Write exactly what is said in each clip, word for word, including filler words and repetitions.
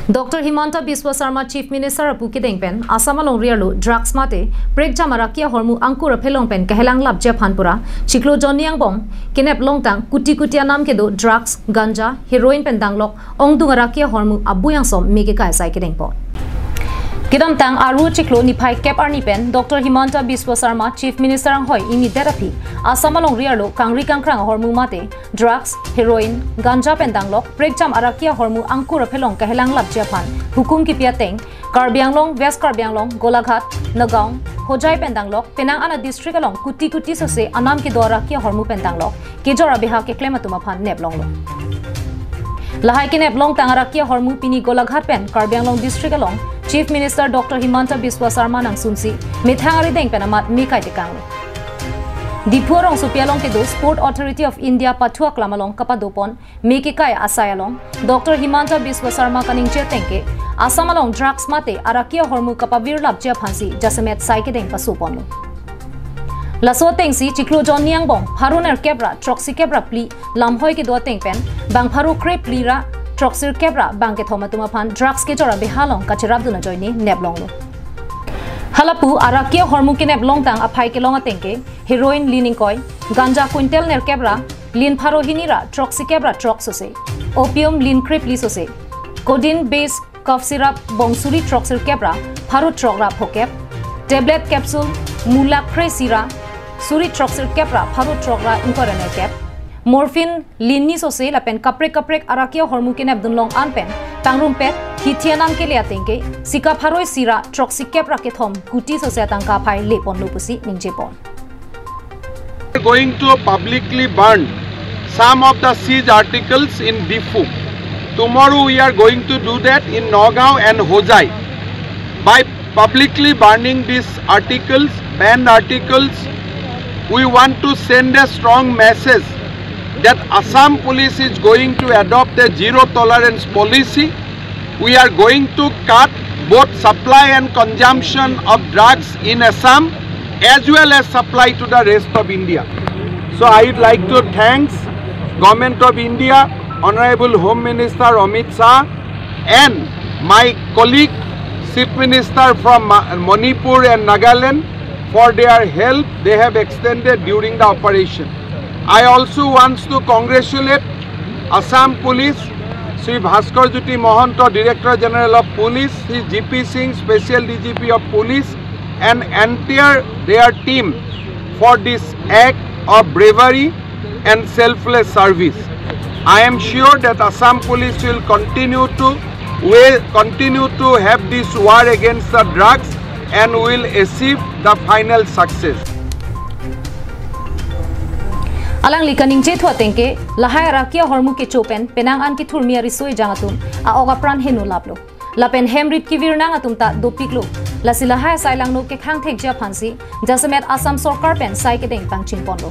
Doctor Himanta Biswa Sarma Chief Minister apu kedeng pen Assam alongri arlo drugs mate prekjam araki ahormu angkur aphelong pen kehelang lapji aphan pura chiklo jonni angbong kenep longtang kuti kuti anam kedo drugs, ganja, heroin pen danglok ongdung araki ahormu abui angsom me kekai asai kedengpo. Kedamtang Aru chiklo niphai kep arni pen Doctor Himanta Biswa Sarma Chief Minister anghoi ingni det aphi Assam alongri arlo kangri kangkrang ahormu mate drugs, heroin, ganja pen danglok prekjam araki ahormu angkur aphelong kehelang lapji aphan hukum kipi ateng Karbi Anglong, West Karbi Anglong, Golaghat, Nagaon, Hojai pen danglok penang an adistrict along kuti kuti sose anam kedo araki ahormu pen danglok kejor abeha keklem atum aphan nep longlo. Lahai kenep longtang araki ahormu pini Golaghat pen Karbi Anglong district along Chief Minister Doctor Himanta Biswa Sarma nangsunsi methang arideng pen amat me kai tekanglo. Diphu arongsopi along kedo Sport Authority of India pathu aklam along kapadopon me kekai asai along Doctor Himanta Biswa Sarma kaningje ateng ke Assam along drugs mate araki ahormu kapavir lapji aphansi jasemet sai kedeng pasoponlo. Laso atengsi chiklo jonni angbong pharo nerkep ra throksi kep ra phli lamhoi kedo ateng pen bang pharo kre phli ra throksi kep ra bang kethom atum aphan drugs kejor abeha along kacherapdun ajoine nep longlo. Halapu araki ahormu kenep longtang aphai kelong ateng ke heroin lin ingkoi, ganja quintal nerkep ra lin pharo hini ra throksi kep ra throk sose, opium lin kre phli sose, codeine base cough syrup bong suri throksi kep ra pharo throk ra phokep, tablet capsule mula kre isi ra suri throksi kep ra pharo throk ra ingkoi ra nerkep, morphine lin ni sose lapen kaprek kaprek araki ahormu kenepdun long an pen pangrumpet hithi anam kele ateng ke sika pharo isi ra throksi kep ra kethom kuti sose atangka aphai leponlo pusi ningjepon. Going to publicly burn some of the seized articles in Diphu. Tomorrow we are going to do that in Nagaon and Hojai. By publicly burning these articles, banned articles, we want to send a strong message that Assam Police is going to adopt a zero tolerance policy. We are going to cut both supply and consumption of drugs in Assam as well as supply to the rest of India. So I would like to thanks Government of India, Honorable Home Minister Amit Shah and my colleague Chief Minister from Ma- Manipur and Nagaland for their help they have extended during the operation. I also want to congratulate Assam Police, Shri Bhaskar Jyoti Mahanta, Director General of Police, Shri G P Singh, Special D G P of Police, and entire their team for this act of bravery and selfless service. I am sure that Assam Police will continue to will continue to have this war against the drugs and will achieve the final success. Alangli kaningje thu ateng ke lahai araki ahormu kecho pen penang an kethurmi ariso ejang atum a-ok apran heno laplo. Lapen hem rit kevir nang atum ta dopiklo. Lasi lahai asai langno kekhang thekji aphansi jasemet Assam sorkar pen sai kedeng pangchingponlo.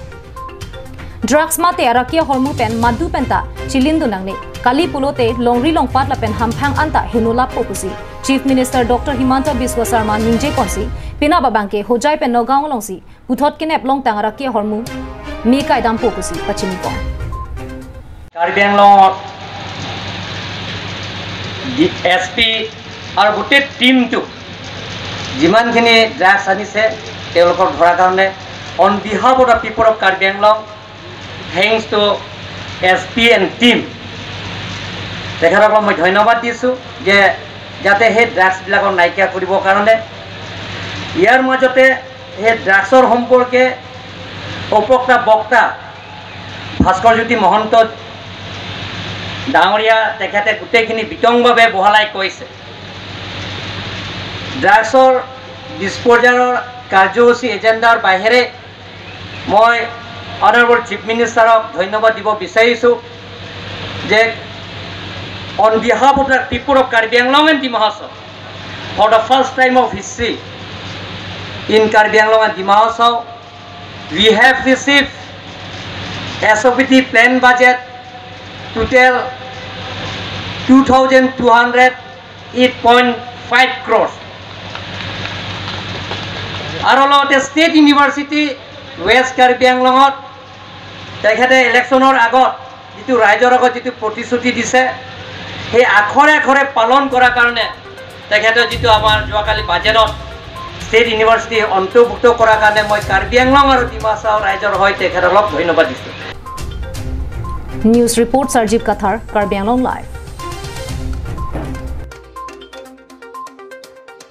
Drugs mate araki ahormu pen madu pen ta chilindun nangne. Kali pulote longri longpat lapen hamphang an ta heno lappo pusi Chief Minister Doctor Himanta Biswa Sarma ningjeponsi penap abang ke Hojai pen Nagaon alongsi puthot kenep longtang araki ahormu me kaidampo pusi pachinipon. Karbi আংলঙত D S P আৰু গোটেই টিমটো যিমানখিনি ড্ৰাগছ আনিছে তেওঁলোকক ধৰাৰ কাৰণে on behalf of the people of Karbi Anglong, thanks to S P and team, তেখেতসকলক মই ধন্যবাদ দিছোঁ যে যাতে সেই ড্ৰাগছবিলাকক নাইকিয়া কৰিবৰ কাৰণে। ইয়াৰ মাজতে সেই ড্ৰাগছৰ সম্পৰ্কে উপক্তা বক্তা ভাস্কৰজ্যোতি মহন্ত ডাঙৰীয়া তেখেতে গোটেইখিনি বিতংভাৱে বহলাই কৈছে। ড্ৰাগছৰ ডিছপ'জালৰ কাৰ্যসূচী এজেণ্ডাৰ বাহিৰে মই অনাৰেবল চিফ মিনিষ্টাৰক ধন্যবাদ দিব বিচাৰিছোঁ যে on behalf of the people of Karbi Anglong and Dima Hasao, for the first time of history in Karbi Anglong and Dima Hasao, we have received S O P T plan budget total two thousand two hundred eight point five crores. আৰু লগতে state university west Karbi আংলঙত তেখেতে ইলেকশ্যনৰ আগত যিটো ৰাইজৰ আগত যিটো প্ৰতিশ্ৰুতি দিছে, সেই আখৰে আখৰে পালন কৰাৰ কাৰণে তেখেতে যিটো আমাৰ যোৱাকালি বাজেটত ষ্টেট ইউনিভাৰ্চিটি অন্তৰ্ভুক্ত কৰাৰ কাৰণে মই কাৰ্বি আংলং আৰু ডিমা হাছাও ৰাইজৰ হৈ তেখেতসকলক ধন্যবাদ দিছোঁ। News report, Sarjib Kathar, Karbi Anglong Live.